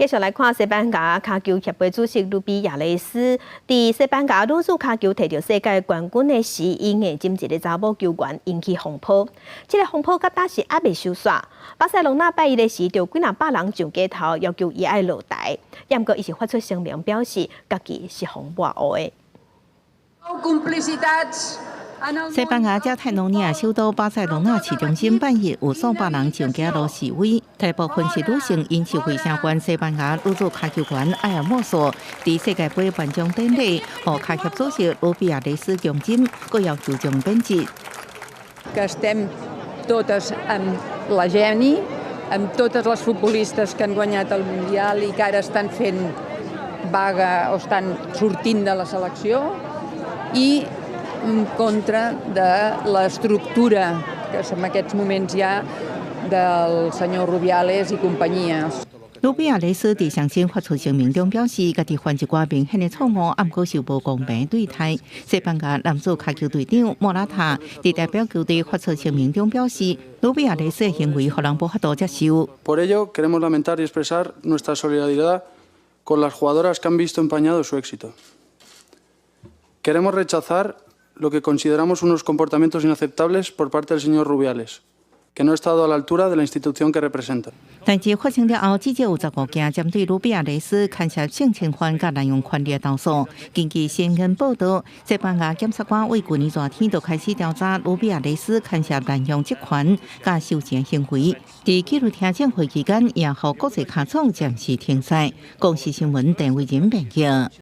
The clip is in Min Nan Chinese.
繼續來看西班牙跤球協會主席魯比亞雷斯，佇西班牙女子跤球提著世界冠軍的時，伊硬針一個查某球員引起風波。這個風波到今時猶未收煞。巴塞隆納拜一的時，就幾若百人上街頭要求伊愛落台，毋過伊是發出聲明表示，家己是予抹烏的。西班牙加泰隆尼亞首都巴塞隆納市中心拜一有數百人上街路示威，大部分是女性，𪜶是為聲援西班牙女子跤球員艾爾莫索佇世界盃頒獎典禮，予跤協主席魯比亞雷斯強針，閣要求將免職。 Que estem totes amb la Jenny, amb totes les futbolistes que han guanyat el Mundial i que ara estan fent vaga o estan sortint de la selecció i en contra de l'estructura que en aquests moments hi ha del senyor Rubiales i companyia. 魯比亞雷斯佇上新發出聲明中表示，家己犯一寡明顯的錯誤，毋過受無公平對待。西班牙男子跤球隊長莫拉塔佇代表球隊發出聲明中表示，魯比亞雷斯的行為予人無法度接受。 Por ello, queremos lamentar y expresar nuestra solidaridad con las jugadoras que han visto empañado su éxito. Queremos rechazar lo que consideramos unos comportamientos inaceptables por parte del señor Rubiales, que no ha estado a la altura de la institución que representa. 代誌發生了後，至少有15件針對魯比亞雷斯牽涉性侵犯佮濫用權力的投訴。根據新聞報道，西班牙檢察官為舊年熱天就開始調查魯比亞雷斯牽涉濫用職權佮收錢行為。佇紀律聽證會期間，也予國際跤總暫時停賽。公視新聞鄧偉仁編譯。